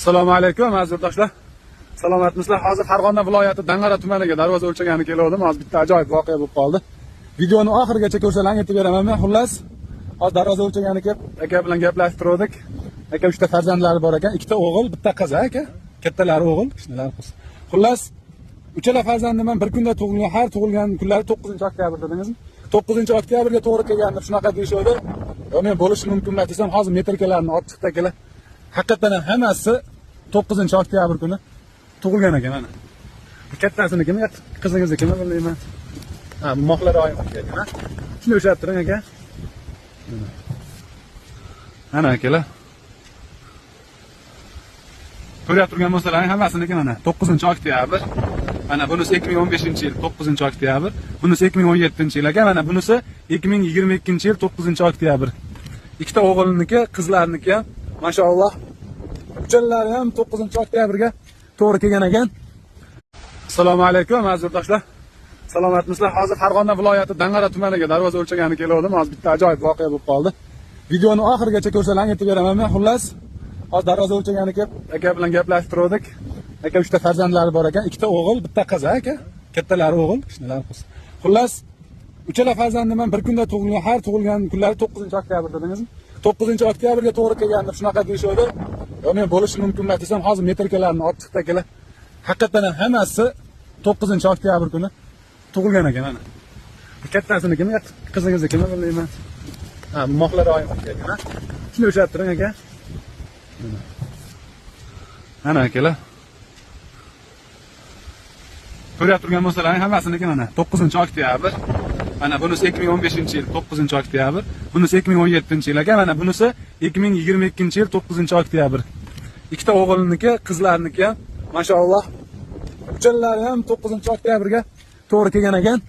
Assalomu alaykum aziz yurtdoshlar. Salomatmisizlar? Hozir Farg'ona viloyati Dang'ara tumaniga darvoza o'lchagani kelgandim. Hozir bitta ajoyib voqea bo'lib qoldi. Videoni oxirigacha ko'rsalar aytib beraman men. Xullas, hozir darvoza o'lchagani kelib, aka bilan gaplashib turdik. Aka 3 ta farzandlari bor ekan, 2 ta o'g'il, bitta qiz aka. Kattalari o'g'il, kichkinalari qiz. Xullas, uchala farzandim ham bir kunda tug'ilgan, har tug'ilgan kunlari 9-oktyabr dedingizmi? 9-oktyabrga to'g'ri kelgan deb shunaqa deyishadi. Yo men bo'lishi mumkin emas desam, hozir metrikalarni olib chiqdi akalar. Haqiqatan ham hammasi 9-oktyabr kuni tug'ilgan ekan mana. Bu kattasinikimi, qizingiznikimi bilmayman. Ha, bu Moxlar oyimniki ekan, ha. Shuni ushlab turing aka. Mana akalar. Ko'rib turgan bo'lsalaring hammasiniki mana 9-oktyabr. Mana bunisi 2015-yil 9-oktyabr, bunisi 2017-yil ekan, mana bunisi 2022-yil 9-oktyabr. Ikkita o'g'ilniki, qizlarniki ham mashalloh. Uchalari ham 9-oktyabrga to'g'ri kelgan ekan. Assalomu alaykum aziz yurtdoshlar. Salomatmisizlar? Hozir Farg'ona viloyati Dang'ara tumaniga darvoza o'lchagani kelgandim. Hozir bitta ajoyib voqea bo'lib qoldi. Videoni oxirigacha ko'rsalar aytib beraman men. Xullas, hozir darvoza o'lchagani kelib, aka bilan gaplashib turdik. Aka 3 ta farzandlari bor ekan, 2 ta o'g'il, bitta qiz aka. Kattalari o'g'il, kichkinalari qiz. Xullas, uchala farzandim ham bir kunda tug'ilgan, har tug'ilgan kunlari 9-oktyabr dedingizmi? 9-oktyabrga to'g'ri kelgan deb shunaqa deyishadi. Yo men bo'lishi mumkin emas desam, hozir metrikalarni olib chiqdi akalar. Haqiqatan ham hammasi 9-oktyabr kuni tug'ilgan ekan mana. Bu kattasinikimi, qizingiznikimi bilmayman. Ha, bu Moxlar oyimniki ekan, ha. Shuni ushlab turing aka. Mana akalar. Ko'rib turgan bo'lsalaring hammasiniki mana 9-oktyabr. Mana bunisi 2015-yil 9-oktyabr, bunisi 2017-yil ekan, mana bunisi 2022-yil 9-oktyabr. Ikkita o'g'ilniki, qizlarniki ham mashalloh. Uchalari ham 9-oktyabrga to'g'ri kelgan ekan.